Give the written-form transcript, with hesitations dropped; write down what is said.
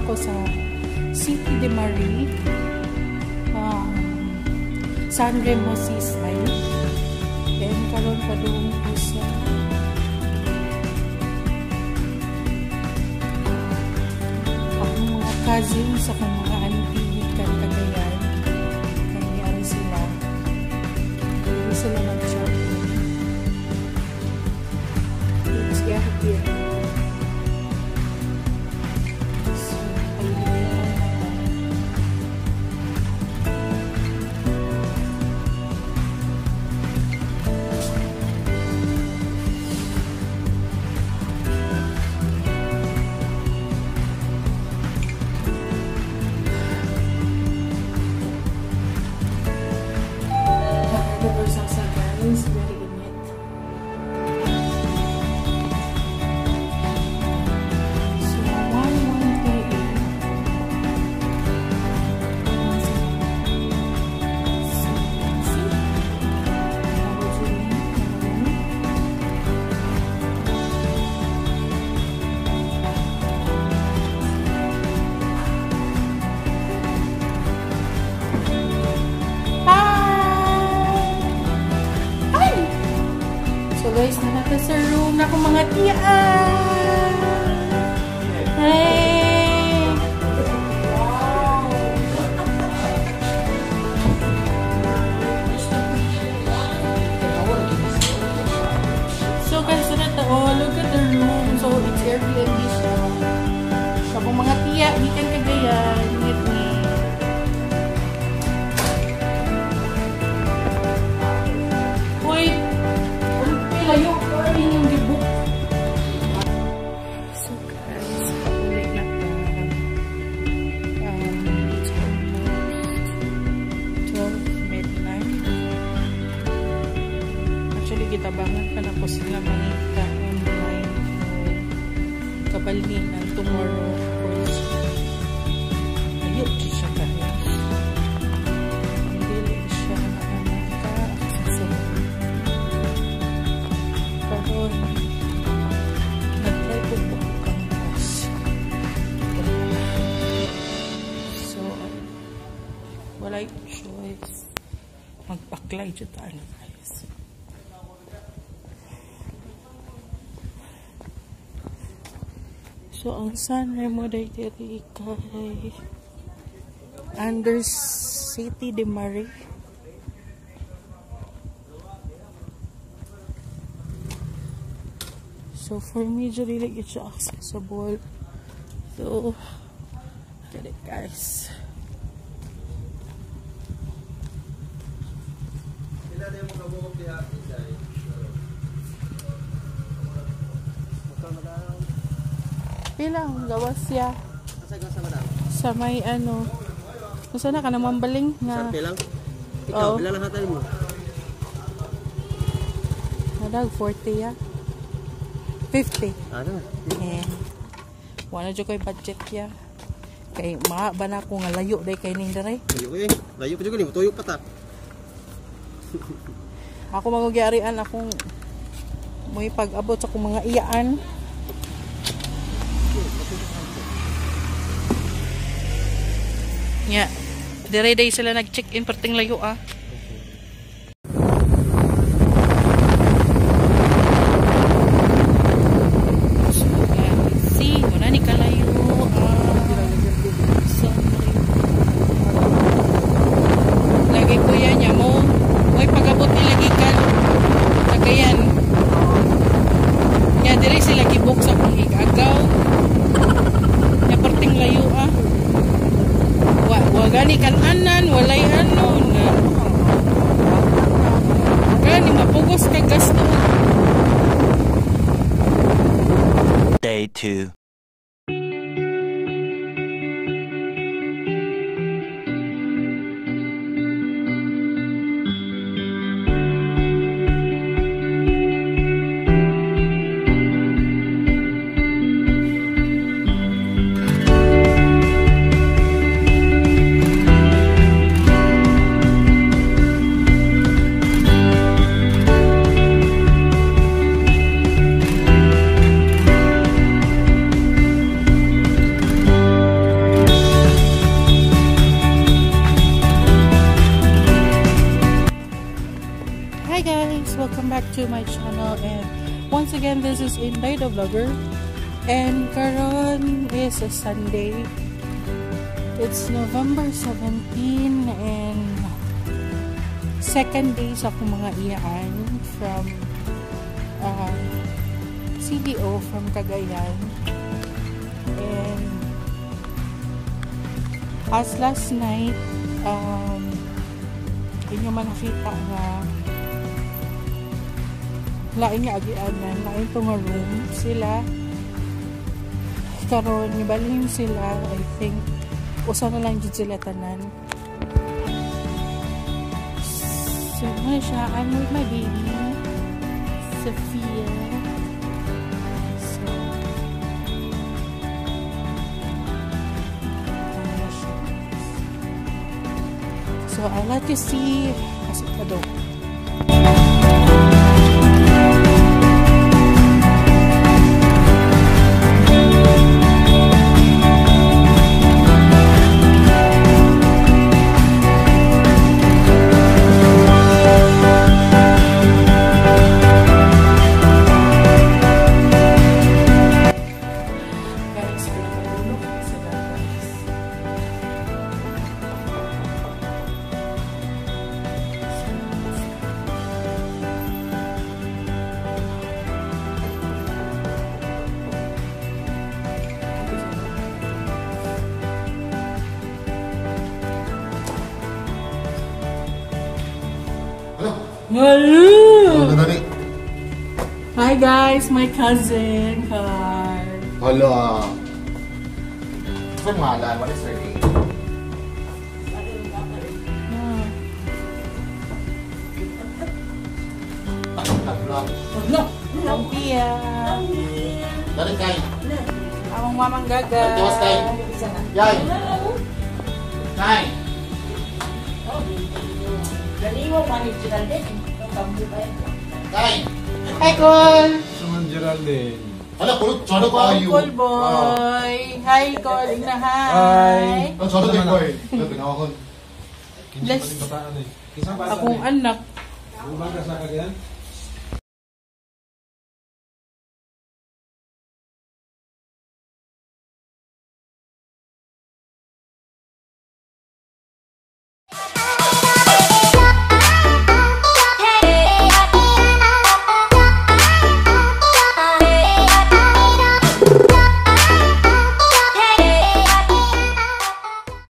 ko sa City de Marie, San Remo Seaside. Then karon padung ko sa akong mga cousins, akong mga auntie gikan Cagayan. Kay niari sila. Dili sila nag-shopping. It's Airbnb. So, palilitan na ta. Sa guys, very init. So, 1:1 p.m. So, see? Hi! Ay! So guys, nanata sa room na akong mga tiya. Hey! Wow! So guys, nanata, oh, look at the room. So it's Airbnb siya. So akong mga tiya, gikan Cagayan, meet me. Uy! Layo pa rin yung gibook. So guys, paulit na ta. It's almost 12 midnight. Actually, gitabangan pa na ko sila mangita online o kabalhinan tomorrow. Of course, layo siya guys. Hindi siya ka-accessible. Karon nag-try ko book ang bus. So, walay choice. Magpaklay dyan tayo guys. So, ang San Remo day diri kay under City de Marie. So for me, dili siya accessible. So, get it guys. Pila ang gawas siya sa may ano. Kung na ka naman baling nga. Sa ikaw, pila lang hatay mo? Nadag 40 ya. 50. Ano? Eh. Wala jud koy budget ya. Kay ma ba na ko nga layo day kay ning dere. Layo eh. Layo pa jud ni, tuyok pa ta. Ako magugyarian akong moy pag-abot sa akong mga iyaan. Nya, dere day sila nag-check-in perting layo ah. See, wala ni kalayo. So, lagi kuya niya mo. Mo'y pag-abot nilagi ka. Cagayan. Nya, dire sila gibok sa kong igagaw. Nya, perting layo ah. Wa gani kan-anan, walay ano na. Gani, mapugos ka gasto. Day 2. Guys! Welcome back to my channel, and once again, this is Inday the Vlogger, and karon is a Sunday. It's November 17 and second day sa akong mga iyaan from CDO from Cagayan. And as last night, inyo man nakita nga lain nga agianan, lain to nga room sila. Karon nibalhin sila, I think usa na lang jud sila tanan. So mao siya, I'm with my baby Sophia. So ano siya. So I'll let you see kasi pa do. Guys, pinapatulog sila, guys. Hello. Hello! Hello. Hi guys, my cousin Carl. Hello. Saan ngalan? What is her name? No. Sophia. Dali kay. Among mamang gaga. Tiwas kay. Yay. Kay. Kay. Hi, Col. Suman Geraldine. Hala, kulot. Chado kayo. Col boy. Hi, Col. Ina, hi. Hi. Ah, chado kayo, boy. Ginawa ko. Bless. Kinsa bata Akong anak. Umaga sa kagayan?